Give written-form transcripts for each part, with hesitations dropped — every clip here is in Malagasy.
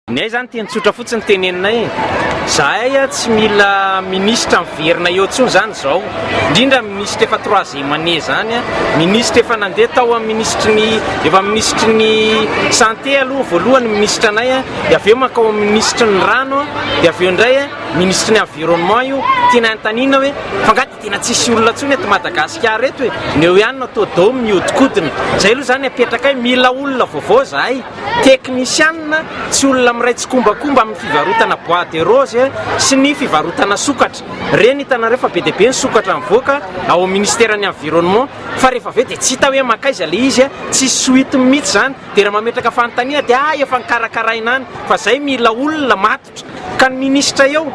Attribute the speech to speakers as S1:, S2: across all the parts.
S1: Ny ahy zany teny tsotra fotsiny teneninay e! Zahay tsy mila minisitra miverina eo tsony zany zao, indrindra minisitra efa troisième année zany, minisitra efa nandeha tao amin'ny minisitry ny efa minisitry ny santé aloha voalohany minisitra anay dia avy eo mankao amin'ny minisitry ny rano dia avy eo indray minisitry ny environnement io, tianay anontaniana hoe fa nga dia tena tsisy olona tsony eto Madagasikara eto e! Ny eo ihany no atao dôme mihodinkodina, zay aloha zany apetrakay, mila olona vaovao zahay. Teknisianina tsy olona miray tsikombakomba amin'ny fivarotana bois de rose sy ny fivarotana sokatra. Ireny hitanareo fa be dia be ny sokatra mivoaka ao amin'ny ministeran'ny environnement fa rehefa avy eo dia tsy hita hoe mankaiza ilay izy, tsisy suite mihitsy izany. Dia raha mametraka fanontaniana dia ah efa nokarakaraina any fa izay mila olona matotra. Ka ny minisitra eo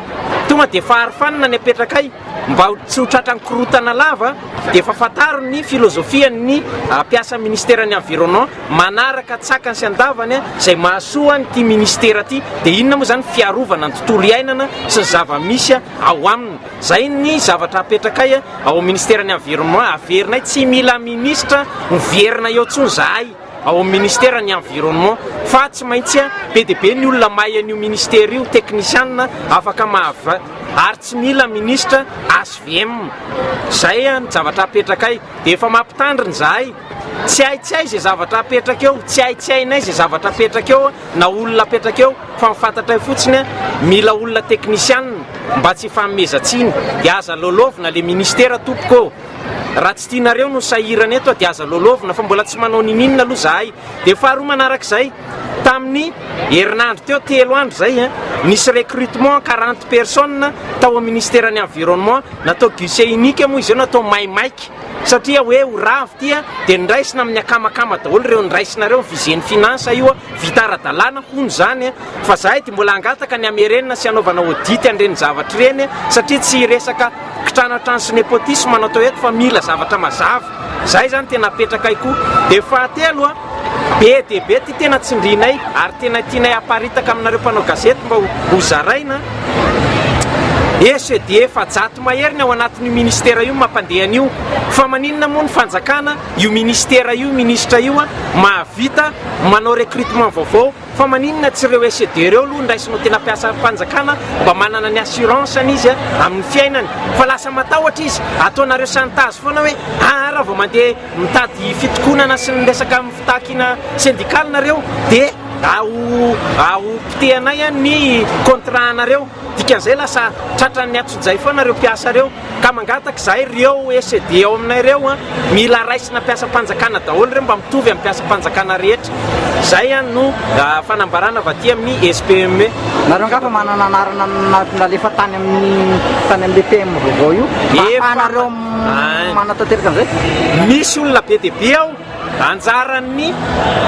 S1: tonga dia efa arofanina ny apetrakay mba tsy ho tratran'ny korontana lava dia efa fantaro ny filozofian'ny mpiasa ministeran'ny environnement. Manaraka an-tsakany sy an-davany izay mahasoa an'ity ministera ity dia inona moa izany fiarovana ny tontolo iainana sy ny zava-misy ao aminy. Izay ny zavatra apetrakay ao amin'ny ministeran'ny environnement, averinay tsy mila ministra miverina eo intsony izahay ao amin'ny ministeran'ny environnement fa tsy maintsy be dia be ny olona mahay an'io ministera io, teknisianina afaka maha ary tsy mila ministra HVM. Izay ny zavatra apetrakay dia efa mampitandrina izahay. Tsy hay tsy hay izay zavatra apetraka eo, tsy hay tsy hainay izay zavatra apetraka eo na olona apetraka eo fa ny fantatray fotsiny mila olona teknisianina mba tsy hifanomezan-tsiny dia aza lôlôvina le ministera tompoko ô! Raha tsy tianareo no sahirana eto dia aza lôlôvina fa mbola tsy manao ninininona aloha zahay. Dia faharoa manarak'izay, tamin'ny herinandro teo, telo andro izay, nisy recrutement 40 personnes tao amin'ny ministeran'ny environnement, natao guichet unique moa izy io, natao maimaika. Satria hoe ho ravo ty a, dia niraisina amin'ny akamakama daholo ireo niraisina ireo, visé-n'ny finance io a, vita ara-dalàna hono izany a, fa zahay dia mbola hangataka ny hamerenana sy hanaovana audit an'ireny zavatra ireny satria tsy resaka kitranatrano sy népotisme no atao eto fa mila zavatra mazava, zay zany tena apetrakay koa. Dia fahatelo a, be dia be ty tena tsindrinay ary tena tianay haparitaka aminareo mpanao gazety mba ho zaraina, ECD 400 mahery ny ao anatin'io ministera io mampandeha an'io, fa maninona moa ny fanjakana, io ministera io, minisitra io mahavita manao recrutement vaovao, fa maninona tsy ireo ECD ireo aloha no raisina ho tena mpiasam-panjakana mba manana ny assurance-ny izy amin'ny fiainany, fa lasa matahotra izy, ataonareo chantage foana hoe aa raha vao mandeha mitady fitokonana sy ny resaka fitakiana syndicale nareo dia ho ho potehanay ny contrat anareo, dikan'izay lasa tratran'ny antsojay foana ireo mpiasa ireo, ka mangataka izahay ireo ECD ao aminay ireo an, mila raisina mpiasam-panjakana daholo ireo mba mitovy amin'ny mpiasam-panjakana rehetra, izay no fanambarana avy aty amin'ny SPME.
S2: Nareo angaha fa manana anarana nalefa tany amin'ny tany amin'ilay PM vaovao io mba ahafahanareo manatanteraka an'izay?
S1: Misy olona be dia be ao. Anjaran'ny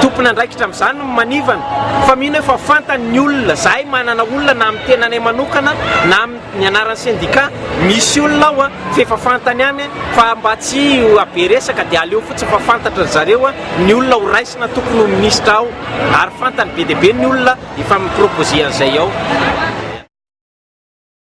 S1: tompon'andraikitra amin'izany ny manivana fa mino aho fa fantany ny olona, zahay manana olona na amin'ny tenanay manokana na amin'ny anaran'ny sendika, misy olona ao fa efa fantany ihany fa mba tsy habe resaka dia aleo fotsiny fa fantatry ry zareo ny olona ho raisina tokony ho minisitra ao ary fantany be dia be ny olona efa mi-proposer an'izay ao.